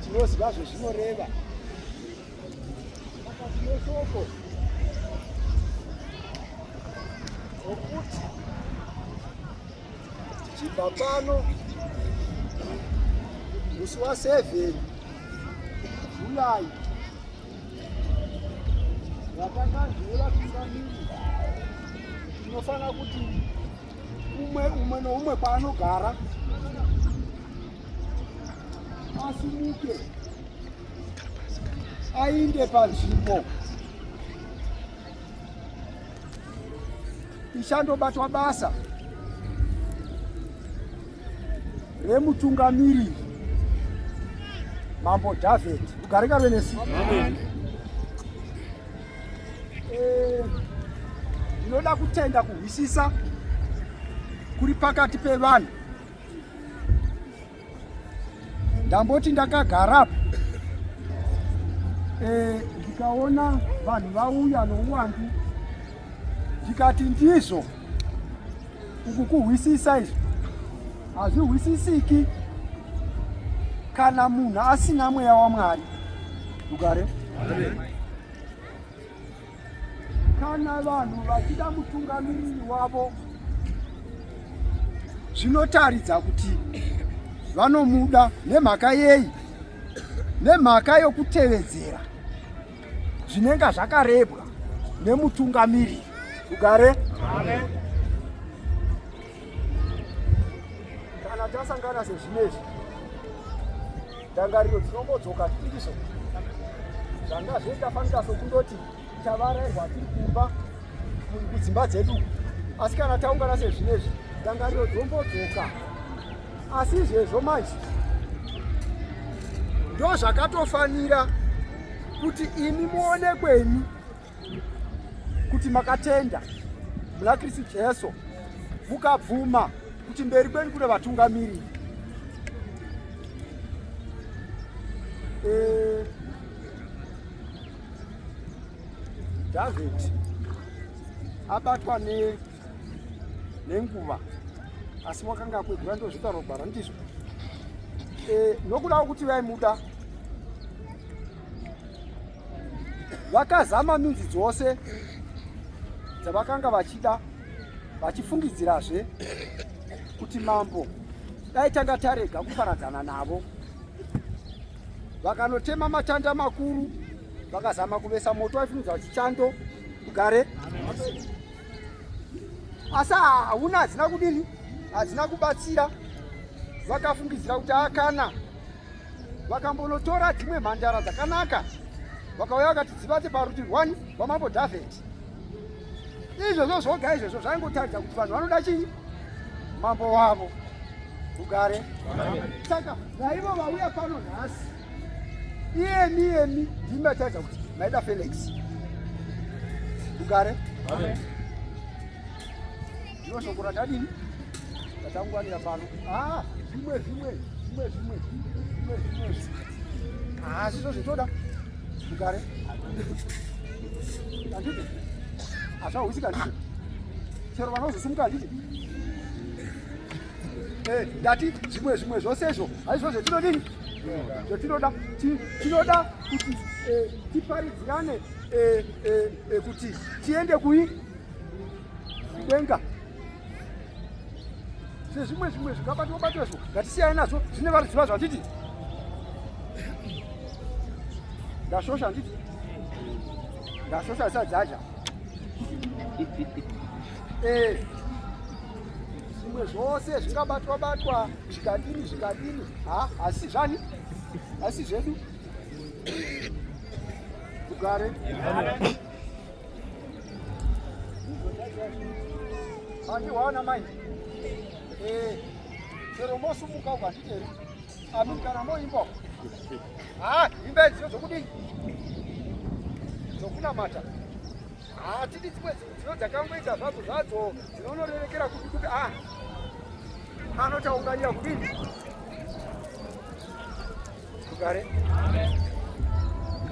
Tinoziva zvezvinoreva. Saka tine shoko rokuti tichibva pano musi wa 7 July vatakanzi nevatungamiri tinofanira kuti umwe umwe noumwe kwaanogara asimuke ainde panzvimbo ichandobatwa basa remutungamiriri Mambo David. Rugare ngaruve nesu. Eh, ndinoda kutenda kuhwisisa kuri pakati pevanhu. Ndamboti ndakagarapo eh, ndikaona vanhu vauya nouwandu, ndikati ndizvo uku kuhwisisa izvi hazvihwisisiki kana munhu asina mweya waMwari. Rugare. Kana vanhu vachida mutungamiriri wavo zvinotaridza kuti vanomuda. Nemhaka yei? Nemhaka yokutevedzera zvinenge zvakarebwa nemutungamiriri. Rugare. Kana tasangana sezvinezvi, ndangariro dzinongodzoka ndizvo zvanga zvoita fanika sokundoti tavarairwa tiri kumba kudzimba dzedu, asi kana taungana sezvinezvi ndangariro dzombodzoka. Asi izvezvo manje ndo zvakatofanira kuti imi muonekweni kuti makatenda muna Kristu Jesu, mukabvuma kuti mberi kwenyu kune vatungamiriri. David abatwa nenguva asi wakanga akwegura, ndozvitaura gwara ndizvo. Nokuda kwekuti vaimuda vakazama minzi dzose dzavakanga vachida, vachifungidzirazve kuti mambo dai tanga tarega kuparadzana navo. Vakanotema matanda makuru, vakazama kuvesa moto waifungidzwa chichando kugare, asi hauna, hadzina kudini, hadzina kubatsira. Vakafungidzira kuti akana vakambonotora dzimwe mhandara dzakanaka, vakauya vakati dzivate parutivi rwani rwamambo David. Izvozvo zvoga izvozvo zvaingotaridza kuti vanhu vanoda chii? Mambo wavo. Rugare. Saka naivo vauya pano nhasi, iyemi iyemi ndimi mataridza kuti maida Felix. Rugare. Ndiro shoko ratadini tatangwanira pano. Ah, zvimwe zvimwe zvimwe zvimwe zvimwe zvimwe asi zvo zvitoda rugare, handiti? Hazvahwisika, handiti? Chero vanozosimuka, handiti? Ndati zvimwe zvimwe zvose izvo haizvo zvetinodini, zvetinoda. Tinoda kuti tiparidzirane kuti tiende kui kudenga. Sezvimwe zvimwe zvingabatwa batwa izvo ngatisiyane nazvo, zvine varidzi vazvo, handiti? Ndashosha, handiti? Ndashosha sadzaja. Zvimwe zvose zvingabatwa batwa zvikadini zvikadini, ha asi zvani asi zvedu. Rugare. Handiwana mai. Chero mosumuka uko handiti here? Amin, kana moimba. Ah, imba dziyo dzokudini? Dzokunamata. Hatidi dzimwe dziyo dzakangoita zvadzo zvadzo dzinonorerekera kupi kupi. Ah. Pano taunganira kudini? Rugare. Amen.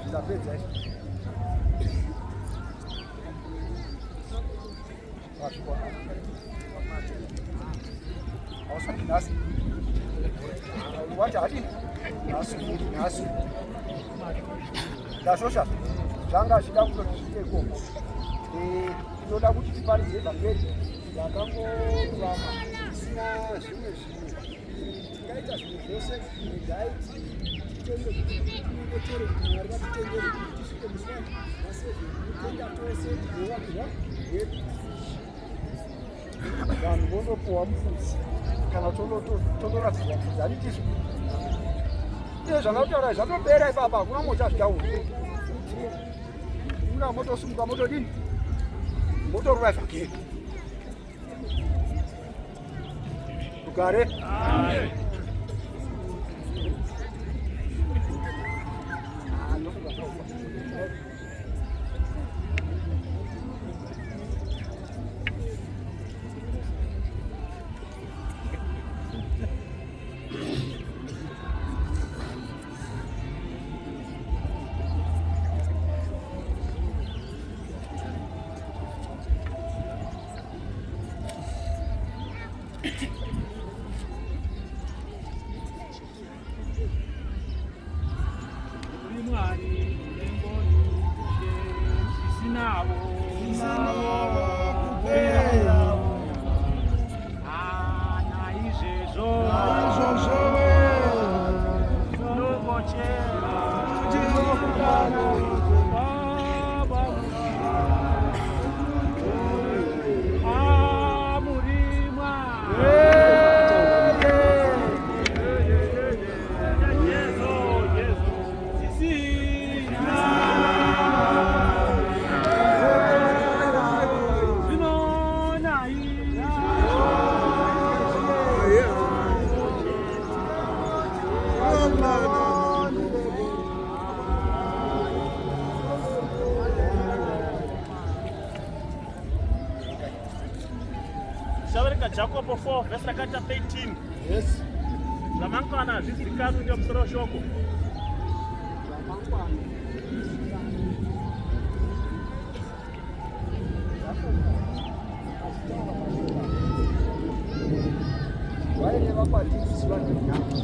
Ndapedza izvi. Hausuki nhasi. Wacho hadini nhasi nhasi ndashosha zvanga zvida kutoti zvite ikoko. Eh, tinoda kuti tiparidze vhangeri yakangorurama isina zvimwe zvinhu. Tingaita zvinhu zvose, regai titende kuti tinyengetere kuti Mwari vatitendere kuti tisvike musi waseven kutenda tose tigowakiwa hwedu. Vanhu vondopuwa mufudzi kana tondoratidzwa mufudzi handitisu. Iye zvandakutaura zvatopera ipapa, hakuna mumwe uchazvitaura. Muna motosimuka motodini motorova evhangeri. Rugare. Amen. Tichaverenga Jakobo 4 vhesi rakaita 13. Yes. Zvamangwana hazvizikanwi ngemusoro weshoko. Zvamangwana. Vaireva kwatiri isu vanhu venyama.